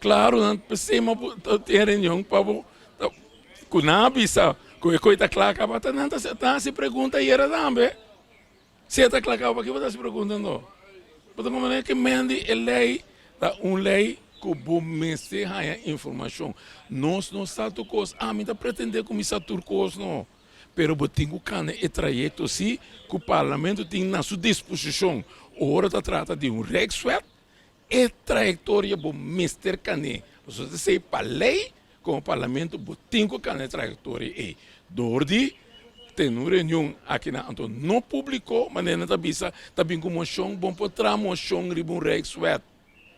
Klaro nan p'esei mi a tin reunion pa bo ku nan a bisa ku e koi ta kla kaba ta nan ta hasi pregunta ayera tambe. Si e ta kla kaba pakiko bo ta hasi pregunta anto? Bo ta komprende ke men di e lei ta un lei ku bo mester haña informashon. Nos no sa tur kos. Ami ta pretende ku mi sa tur kos no. Pero bo tin ku kanda e trayekto si ku parlamento tin na su disposishon ora ta trata di un rijkswet. E trayektoria bo mester kané. Pasobra ta esei pa lei komo parlamento bo tin ku kana e trayektoria ei. Dor di tene un reunion akinan anto no publiko manera nan ta bisa ta bin ku moshon bo por traha moshon riba un rijkswet.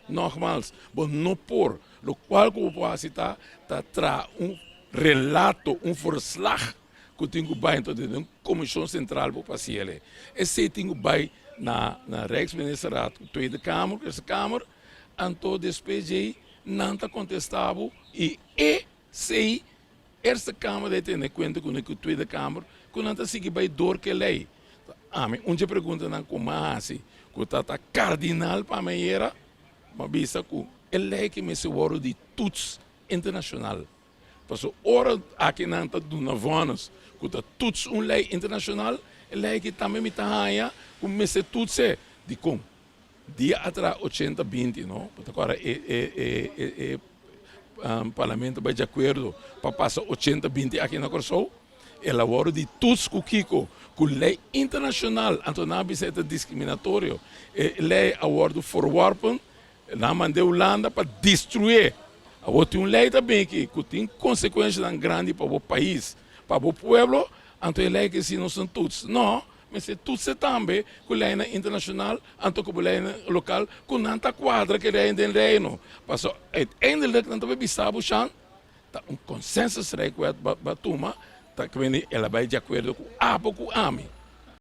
Nogmals bo no por. Lokual ku bo por hasi ta ta traha un relato un verslag ku tin ku bai anto den komishon sentral bo por hasi el. Esei tin ku bai na na Rijksministerraad, Tweede Kamer, Eerste Kamer, anto despues djei nan ta kontestá bo i e sei Eerste Kamer ta tene kuenta ku ku Tweede Kamer ku nan ta sigui bai dor ku e lei. Ami un dje preguntanan ku mi a hasi ku ta ta kardinal pa mi ayera, mi a bisa ku e lei ke mester wòrdu di toets internashonal. Pasobra ora aki nan ta duna vònis ku ta toets un lei internashonal, e lei aki tambe mi ta haña ku mester toets'e. Dikon? Dia a traha ochenta binti no, bo ta kòrda e e e e parlamento bai di akuerdo pa pasa ochenta binti aki na Kòrsou? El a wòrdu di toets ku kiko? Ku lei internashonal, anto nan a bisa e ta diskriminatorio. E lei a wòrdu forworpen. Nan mand'é Hulanda pa destrué. Awor tin un lei ta bin aki ku tin konsekuenshanan grandi pa bo pais, pa bo pueblo, anto e lei ke si nos no toets. No, mester toetse tambe ku leinan internashonal anto ku bo leinan lokal ku nan ta kuadra ku e lei den Reino. Pasobra uiteindelijk nan ta bai bisa bo shan ta un consensusrijkwet ba tuma ta kende el a bai di akuerdo ku abo ku ami.